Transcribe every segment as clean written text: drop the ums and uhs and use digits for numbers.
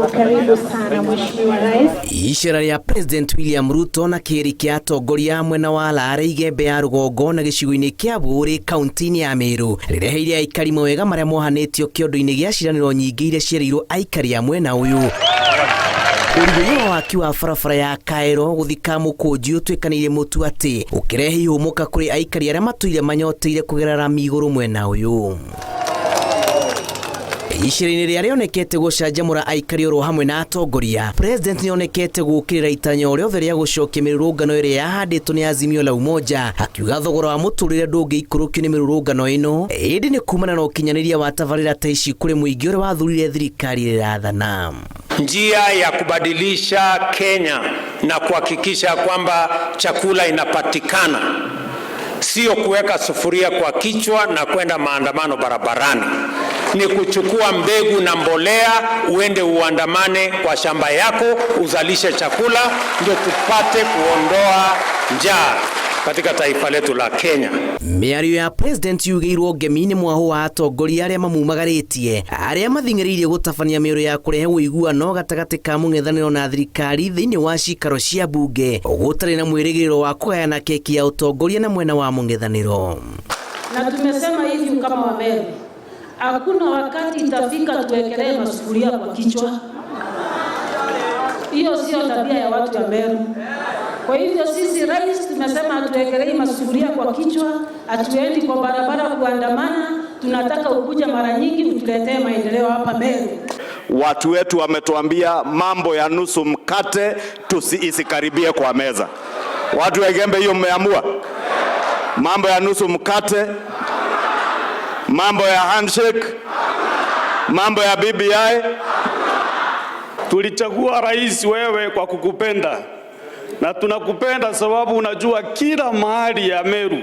Karibu sana, Mheshimiwa Rais. Icera rĩa President William Ruto na kĩĩri kĩa atongoria mwena wa Lare, Igembe ya rũgongo na gĩcigo-inĩ kĩa Bũũrĩ kaunti-inĩ ya Meru rĩreheire aikari mawega marĩa mohanĩtio kĩondo-inĩ gĩa ciĩranĩro nyingĩ iria cierĩirwo aikari a mwena ũyũ. Ũrigũria wa waki wa barabara ya Kaero gũthika Mũkũnji ũtuĩkanĩirie mũtu atĩ ũkĩrehe ihũmũka kũrĩ aikari arĩa matũire manyoteire kũgerera rami igũrũ mwena ũyũ. Icera-inĩ rĩa rĩonekete gũcanjamũra aikari oro hamwe na atongoria, President nĩonekete gũkĩrĩra itanya o rĩothe rĩa gũcokia mĩrũrũngano ĩrĩa yahandĩtwo nĩ Azimio la Umoja, akiuga thogora wa mũtũrĩre ndũngĩikũrũkio nĩ mĩrũrũngano ĩno, ĩndĩ nĩ kumana na ũkinyanĩria wa tabarĩra ta ici kũrĩ mũingĩ ũrĩa wathurire thirikari ĩrĩa ĩrathana. Njia ya kubadilisha Kenya na kuhakikisha kwamba chakula inapatikana sio kuweka sufuria kwa kichwa na kwenda maandamano barabarani, ni kuchukua mbegu na mbolea uende uandamane kwa shamba yako uzalishe chakula, ndio tupate kuondoa njaa katika taifa letu la Kenya. Mĩario ya President yugĩirwo ngemi nĩ mwahũ wa atongoria arĩa mamumagarĩtie, arĩa mathing'ĩrĩirie gũtabania mĩario ya kũrehe ũiguano gatagatĩ ka mũng'ethanĩro na thirikari thĩinĩ wa cikaro cia mbunge, gũtarĩ na mwĩrĩgĩrĩro wa kũgayana keki ya ũtongoria na mwena wa mũng'ethanĩro. Na tumesema hivi kama Wameru, hakuna wakati itafika tuwekelee masufuria kwa kichwa. Hiyo sio tabia ya watu wa Meru. Kwa hivyo sisi rais tumesema hatuwekelei masufuria kwa kichwa, hatuendi kwa barabara kuandamana. Tunataka ukuja mara nyingi utuletee maendeleo hapa Meru. Watu wetu wametuambia mambo ya nusu mkate isikaribie kwa meza. Watu wa Igembe, hiyo mmeamua mambo ya nusu mkate, mambo ya handshake, mambo ya BBI. Tulichagua rais wewe kwa kukupenda na tunakupenda sababu unajua kila mahali ya Meru.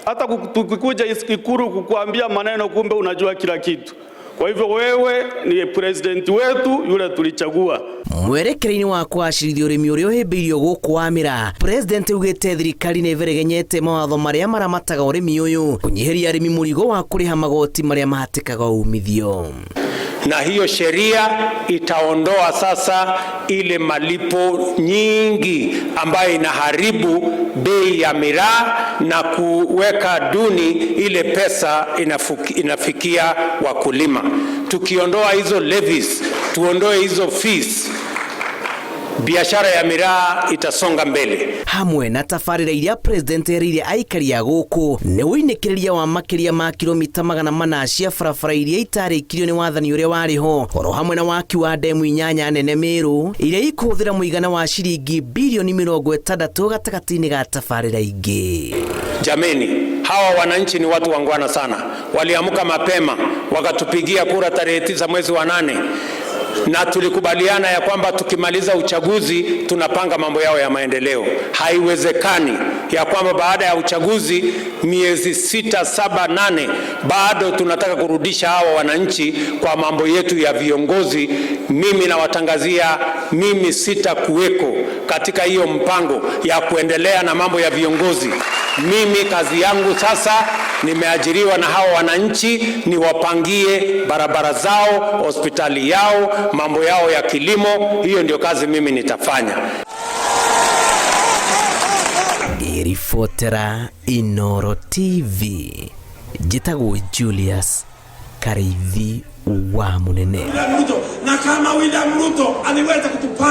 Hata tukikuja Ikulu kukuambia maneno, kumbe unajua kila kitu. Kwa hivyo wewe ni president wetu yule tulichagua. Mwerekera-inĩ wa kũgacĩrithia ũrĩmi ũrĩa ũhĩmbĩirio gũkũ wa mĩraa, President augĩte thirikari nĩ ĩberegenyete mawatho marĩa maramataga ũrĩmi ũyũ kũnyihĩria arĩmi mũrigo wa kũrĩha magoti marĩa mahatĩkaga umithio. Na hiyo sheria itaondoa sasa ile malipo nyingi ambayo inaharibu bei ya miraa na kuweka duni ile pesa inafikia wakulima. Tukiondoa hizo levies, tuondoe hizo fees, biashara ya miraa itasonga mbele. Hamwe na tabarĩra iria President erĩire aikari a gũkũ nĩ ũinĩkĩrĩria wa makĩria ma kilomita 400 cia barabara iria itarĩkirio nĩ wathani ũrĩa warĩ ho, oro hamwe na waki wa ndemu 8 nene Meru iria ikũhũthĩra mũigana wa ciringi bilioni 60 gatagatĩ-inĩ ga tabarĩra ingĩ. Jameni, hawa wananchi ni watu wangwana sana, waliamka mapema wakatupigia kura tarehe 9 mwezi wa 8 na tulikubaliana ya kwamba tukimaliza uchaguzi tunapanga mambo yao ya maendeleo. Haiwezekani ya kwamba baada ya uchaguzi miezi 6, 7, 8 bado tunataka kurudisha hawa wananchi kwa mambo yetu ya viongozi. Mimi nawatangazia, mimi sitakuweko katika hiyo mpango ya kuendelea na mambo ya viongozi. Mimi kazi yangu sasa, nimeajiriwa na hawa wananchi, niwapangie barabara zao, hospitali yao, mambo yao ya kilimo. Hiyo ndio kazi mimi nitafanya. Ngĩribotera Inooro TV, njĩtagwo Julius Karĩithi wa Mũnene. William Ruto, na kama William Ruto aliweza kutupanga